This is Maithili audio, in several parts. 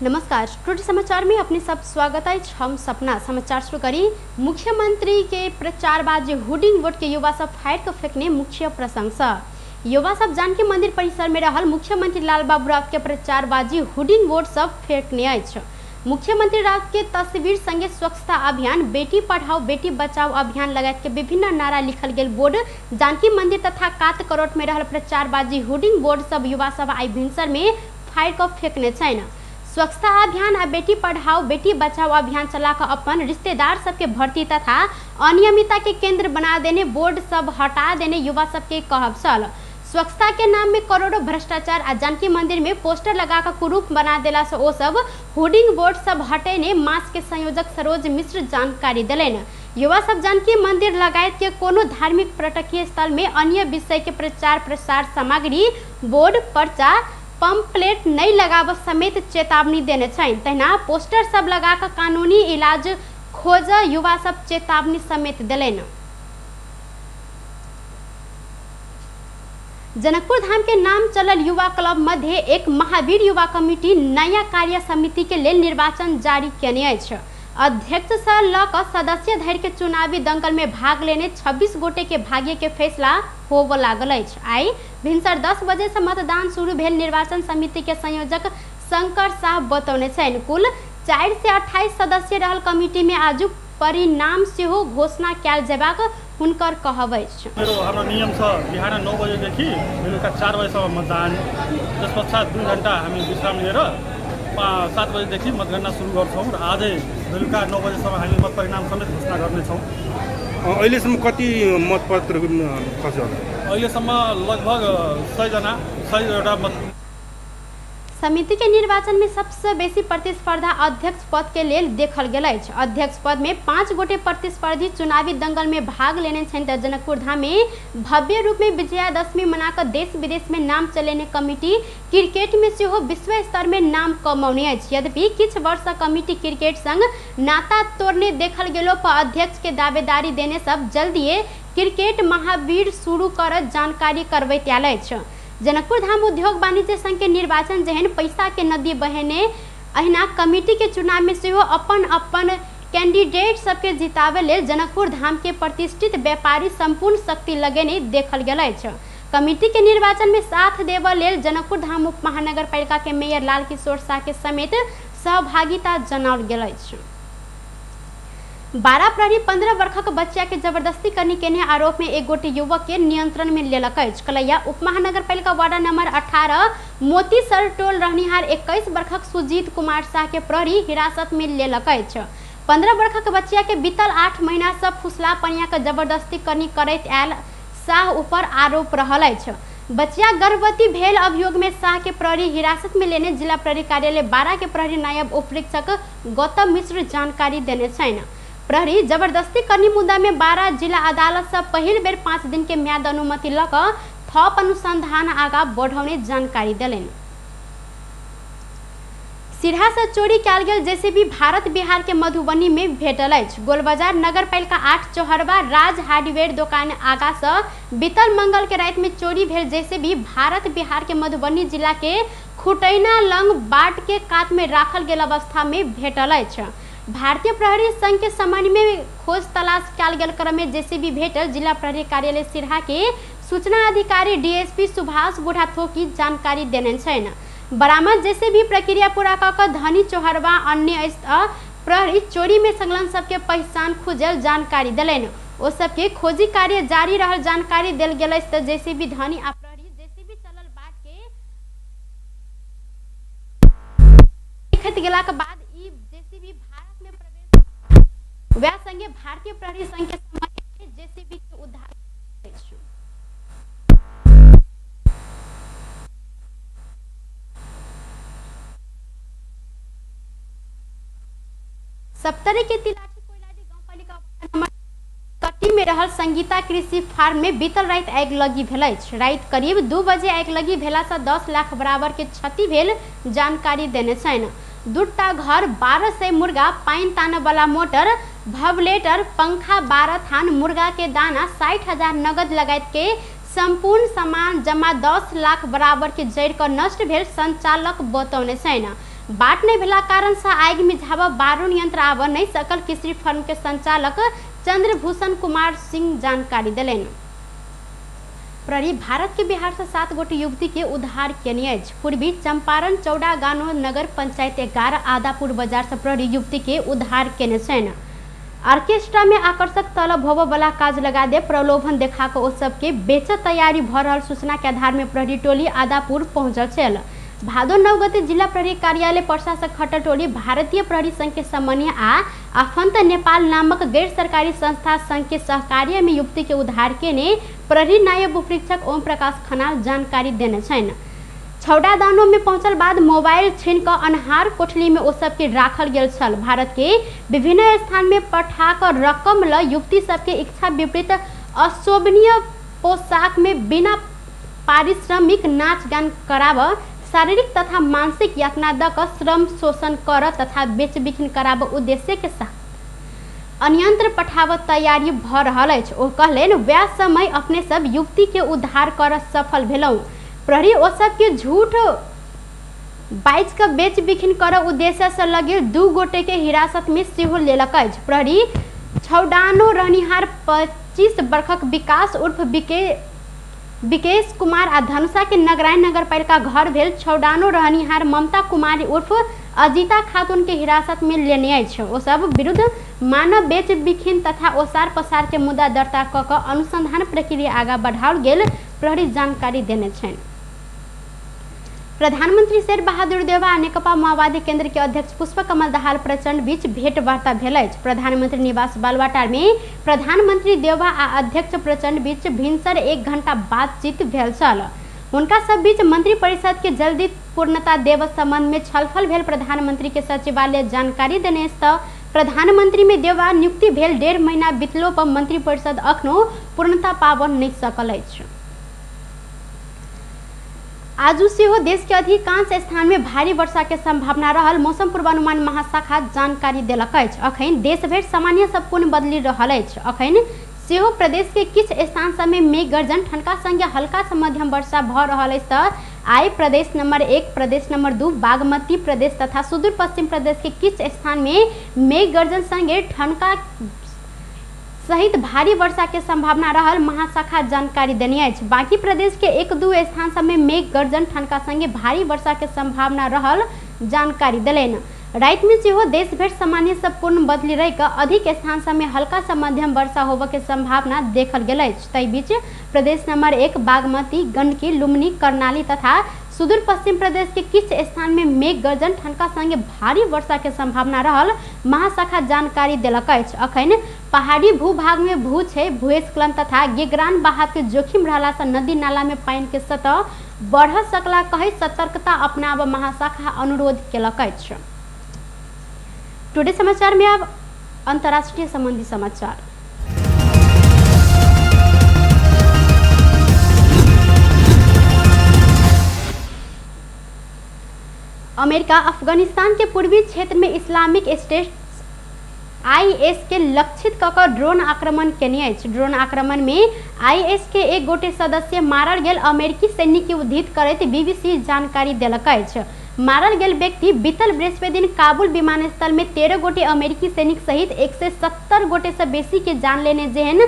नमस्कार, टुटे समाचार में अपने सब स्वागत है। हम सपना समाचार शुरू करी। मुख्यमंत्री के प्रचारबाज होर्डिंग बोर्ड के युवा सब फाड़ के फेंकने मुख्य प्रशंसा। युवा सब जानकी मंदिर परिसर में रहल मुख्यमंत्री लालबाबू राउत के प्रचारबाजी होर्डिंग बोर्ड सब फेंकने अछि। मुख्यमंत्री राउत के तस्वीर संगे स्वच्छता अभियान, बेटी पढ़ाओ बेटी बचाओ अभियान लगायत के विभिन्न नारा लिखल गेल बोर्ड जानकी मंदिर तथा कात करोट में रहल प्रचारबाजी होर्डिंग बोर्ड सब युवा सब आई भिनसर में फाड़ के फेंकने छनि। स्वच्छता अभियान आ बेटी पढ़ाओ बेटी बचाओ अभियान चला कर अपन रिश्तेदार सबके भर्ती तथा अनियमितता के केंद्र बना देने बोर्ड सब हटा देने युवा सबके कहब छल। स्वच्छता के नाम में करोड़ों भ्रष्टाचार आ जानकी मंदिर में पोस्टर लगाकर कुरूप बना देला से ओ सब होर्डिंग बोर्ड सब हटेने मास के संयोजक सरोज मिश्र जानकारी दिलनि। युवा सब जानकी मंदिर लगायत के कोनो धार्मिक पर्यटकीय स्थल में अन्य विषय के प्रचार प्रसार सामग्री बोर्ड पर्चा पंपलेट नहीं लगाव समेत चेतावनी देने छनि। तहिना पोस्टर सब लगाकर कानूनी इलाज खोज युवा सब चेतावनी समेत दिलनि। जनकपुर धाम के नाम चलल युवा क्लब मध्य एक महावीर युवा कमिटी नया कार्य समिति के लेल निर्वाचन जारी केने अछि। अध्यक्ष से ल क सदस्य धरि के चुनावी दंगल में भाग लेने 26 गोटे के भाग्य के फैसला होबऽ लागल अछि। आई भिनसर 10 बजे से मतदान शुरू भेल निर्वाचन समिति के संयोजक शंकर साह बतौने छनि। कुल 428 सदस्य रहल कमिटी में आजु परिणाम सेहो घोषणा कयल जेबाक हुनकर कहब अछि। मेरो हाम्रो नियम छ बिहान 9 बजेदेखि बेलुका 4 बजेसम्म मतदान, त्यस पश्चात 2 घन्टा हामी विश्राम लिएर 7 बजेदेखि मतगणना सुरु गर्छौँ र आजै बेलुका 9 बजेसम्म हामी मत परिणाम समेत घोषणा गर्नेछौँ। अहिलेसम्म कति मतपत्र खस्यो होला? अहिलेसम्म लगभग 100 जना 100 मत। समिति के निर्वाचन में सबसे बेसी प्रतिस्पर्धा अध्यक्ष पद के लेल देखल गेल अछि। अध्यक्ष पद में 5 गोटे प्रतिस्पर्धी चुनावी दंगल में भाग लेने छनि। त जनकपुर धाम में भव्य रूप में विजयादशमी मनाकर देश विदेश में नाम चलेने कमिटी क्रिकेट में सेहो विश्व स्तर में नाम कमौने अछि। यद्यपि किछु वर्ष कमिटी क्रिकेट संग नाता तोड़ने देखल गेलो पर अध्यक्ष के दावेदारी देने सब जल्दिए क्रिकेट महावीर शुरू करत जानकारी करबैत आयल अछि। जनकपुर धाम उद्योग वाणिज्य संघ के निर्वाचन जेहन पैसा के नदी बहेने अहिना कमिटी के चुनाव में सेहो अपन अपन कैंडिडेट सबके जितावे लेल जनकपुर धाम के प्रतिष्ठित व्यापारी संपूर्ण शक्ति लगेने देखल गेल अछि। कमिटी के निर्वाचन में साथ देबऽ लेल जनकपुर धाम उप महानगरपालिका के मेयर लाल किशोर शाह के समेत सहभागिता जनाओल गेल अछि। 12 प्रहरी 15 वर्षक बच्चा के जबरदस्ती करनी केने आरोप में एक गोटे युवक के नियंत्रण में लेलक अछि। कलैया उप महानगरपालिका वार्ड नंबर 18 मोतीसर टोल रहनिहार 21 वर्षक सुजीत कुमार शाह के प्रहरी हिरासत में लेलक अछि। 15 वर्षक बच्चा के बीतल 8 महीना से फुसला पनिया के जबरदस्ती करनी करैत आयल शाह ऊपर आरोप रहल अछि। बच्चा गर्भवती भेल अभियोग में शाह के प्रहरी हिरासत में लेने जिला प्रहरी कार्यालय 12 के प्रहरी नायब उपरीक्षक गौतम मिश्र जानकारी देने छनि। प्रहरी जबरदस्ती करनी मुद्दा में 12 जिला अदालत से पहिल बेर 5 दिन के म्याद अनुमति ल क थप अनुसंधान आगा बढ़ौने जानकारी देलनि। सिरहा से चोरी कयल गेल जेसीबी भारत बिहार के मधुबनी में भेटल अछि। गोलबाजार नगरपालिका 8 चौहरबा राज हार्डवेयर दोकान आगा से बीतल मंगल के रात में चोरी भेल जेसीबी भारत बिहार के मधुबनी जिला के खुटैना लंग बाट के कात में राखल गेल अवस्था में भेटल अछि। भारतीय प्रहरी संघ के समन्वय में खोज तलाश कयल गेल क्रम में जेसीबी भेटल जिला प्रहरी कार्यालय सिरहा के सूचना अधिकारी डीएसपी सुभाष बुढ़ाथोकी जानकारी देने छनि। बरामद जेसीबी प्रक्रिया पूरा क क धनी चौहरबा अन्य प्रहरी चोरी में संलग्न सबके पहचान खुजल जानकारी देलनि। ओ सबके खोजी कार्य जारी रहल जानकारी देल गेल अछि। त जेसीबी धनी आ प्रहरी जेसीबी चलल बाट के देखैत गेलाक बाद ई जेसीबी भारत में प्रवेश वएह संगे भारतीय प्रहरी संघ के समन्वय में जेसीबी के उद्धार। सप्तरी के तिलाठी कोइलाडी गाउँपालिका नंबर कट्टी में रहल संगीता कृषि फार्म में बीतल राति आगि लगी भेल अछि। राति करीब 2 बजे आगि लगी भेला से 10 लाख बराबर के क्षति भेल जानकारी देने छनि। 2टा घर, 1200 मुर्गा, पानि ताने वाला मोटर, भवलेटर, पंखा, 12 थान मुर्गा के दाना, 60,000 नगद लगायत के संपूर्ण सामान जमा 10 लाख बराबर के जरि क नष्ट भेल संचालक बतौने छनि। बाट नहि भेला कारण से आगि मिझाब बारुण यंत्र आब नहि सकल कृषि फर्म के संचालक चंद्रभूषण कुमार सिंह जानकारी देलनि। प्रहरी भारत के बिहार से 7 गोटे युवती के उद्धार केने अछि। पूर्वी चंपारण चौड़ागानो नगर पंचायत 11 आदापुर बाजार से प्रहरी युवती के उद्धार केने छनि। ऑर्केस्ट्रा में आकर्षक तलब होबय वाला काज लगा दे प्रलोभन देखा कऽ ओ सबके बेच तैयारी भऽ रहल सूचना के आधार में प्रहरी टोली आदापुर पहुंचल छल। भादो 9 गते जिला प्रहरी कार्यालय प्रशासक खटल टोली भारतीय प्रहरी संघ के समन्वय आ आफंत नेपाल नामक गैर सरकारी संस्था संघ के सहकार्य में युवती के उद्धार केने प्रहरी नायब उपरीक्षक ओम प्रकाश खनाल जानकारी देने छनि। छौड़ादानो में पहुंचल बाद मोबाइल छीन कऽ अन्हार कोठली में ओ सबके राखल गेल छल। भारत के विभिन्न स्थान में पठा कऽ रकम ल युवती सबके इच्छा विपरीत अशोभनीय पोशाक में बिना पारिश्रमिक नाच गान कराब, शारीरिक तथा मानसिक यातना द कऽ श्रम शोषण कर तथा बेचबिखन कराब उद्देश्य के साथ अन्यंत्र पठाब तैयारी भऽ रहल अछि। ओ कहलनि वएह समय अपने सब युवती के उद्धार कर सफल भेलहुँ। प्रहरी ओ सबके झूठ बाजि कऽ बेच बिखिन कर उद्देश्य से लगे 2 गोटे के हिरासत में सेहो लेलक अछि। प्रहरी छौडानो रहनिहार 25 वर्षक विकास उर्फ विकेश कुमार आ धनुषा के नगरायण नगरपालिका घर भेल छौडानो रहनिहार ममता कुमारी उर्फ अजीता खातून के हिरासत में लेने अछि। ओ सब विरुद्ध मानव बेच बिखिन तथा ओसार पसार के मुद्दा दर्ता कऽ कऽ अनुसंधान प्रक्रिया आगा बढ़ाओल गेल प्रहरी जानकारी देने छनि। प्रधानमंत्री शेर बहादुर देउवा आ नेकपा माओवादी केंद्र के अध्यक्ष पुष्पकमल दाहाल प्रचंड बीच भेंटवार्ता भेल अछि। प्रधानमंत्री निवास बालुवाटार में प्रधानमंत्री देउवा आ अध्यक्ष प्रचंड बीच भिनसर 1 घंटा बातचीत भेल छल। हुनका सब बीच मंत्री परिषद के जल्दी पूर्णता देव संबंध में छलफल भेल प्रधानमंत्री के सचिवालय जानकारी देने त प्रधानमंत्री में देउवा नियुक्ति भेल 1.5 महीना बितलो पर मंत्री परिषद अखनो पूर्णता पाबऽ नहि सकल अछि। आजू सेहो देश के अधिकांश स्थान में भारी वर्षा के संभावना रहल मौसम पूर्वानुमान महाशाखा जानकारी देलक अछि। अखन देश भरि सामान्य सब पूर्ण बदलि रहल अछि। अखन सेहो प्रदेश के किछु स्थान सब में मेघ गर्जन ठनका संगे हल्का से मध्यम वर्षा भऽ रहल अछि त आइ प्रदेश नंबर 1, प्रदेश नंबर 2, बागमती प्रदेश तथा सुदूर पश्चिम प्रदेश के किछु स्थान में मेघ गर्जन संगे ठनका सहित भारी वर्षा के संभावना रहल महाशाखा जानकारी देने अछि। बाकी प्रदेश के 1-2 स्थान सब में मेघ गर्जन ठनका संगे भारी वर्षा के संभावना रहल जानकारी देलनि। राति में सेहो देश भरि सामान्य से पूर्ण बदली रहि कऽ अधिक स्थान सब में हल्का से मध्यम वर्षा होबय के संभावना देखल गेल अछि। तै बीच प्रदेश नंबर 1, बागमती, गंडकी, लुम्बिनी, कर्णाली तथा सुदूर पश्चिम प्रदेश के किछु स्थान में मेघ गर्जन ठनका संगे भारी वर्षा के संभावना रहल महाशाखा जानकारी देलक अछि। अखन पहाड़ी भूभाग में भूक्षय, भूस्खलन तथा गेगरान बहाव के जोखिम रहला से नदी नाला में पानि के सतह बढ़ सकला कहि सतर्कता अपनाब महाशाखा अनुरोध केलक अछि। टुडे समाचार में अब अंतर्राष्ट्रीय संबंधी समाचार। अमेरिका अफगानिस्तान के पूर्वी क्षेत्र में इस्लामिक स्टेट IS के लक्षित कऽ कऽ ड्रोन आक्रमण केने अछि। ड्रोन आक्रमण में IS के 1 गोटे सदस्य मारल गेल अमेरिकी सैनिक के उद्धृत करैत बीबीसी जानकारी देलक अछि। मारल गेल व्यक्ति बीतल बृहस्पति दिन काबुल विमानस्थल में 13 गोटे अमेरिकी सैनिक सहित 170 गोटे से बेसी के जान लेने जेहन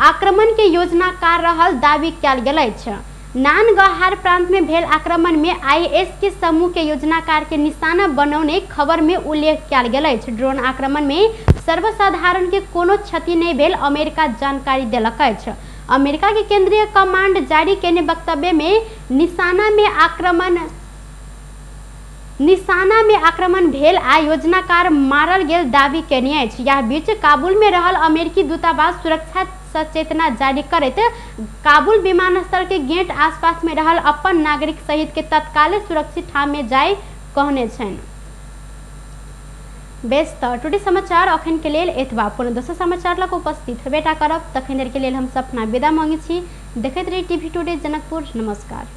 आक्रमण के योजनाकार रहल दावी कयल गेल अछि। नानगहार प्रांत में भेल आक्रमण में IS के समूह के योजनाकार के निशाना बनौने खबर में उल्लेख कयल गेल अछि। ड्रोन आक्रमण में सर्वसाधारण के कोनो क्षति नहीं भेल अमेरिका जानकारी देलक अछि। अमेरिका के केंद्रीय कमांड जारी केने वक्तव्य में निशाना में आक्रमण भेल आ योजनाकार मारल गेल दावी केने अछि। यह बीच काबुल में रहल अमेरिकी दूतावास सुरक्षा सचेतना जारी करैत काबुल विमानस्थल के गेट आसपास में रहल अपन नागरिक सहित के तत्काल सुरक्षित ठाम में जाय कहने छनि। बेस त टुडे समाचार अखन के लेल एतबा। पुनः दोसर समाचार लग उपस्थित हेबेटा करब। तखन देर के लेल हम सपना विदा मांगे छी। देखैत रही टीवी टुडे जनकपुर। नमस्कार।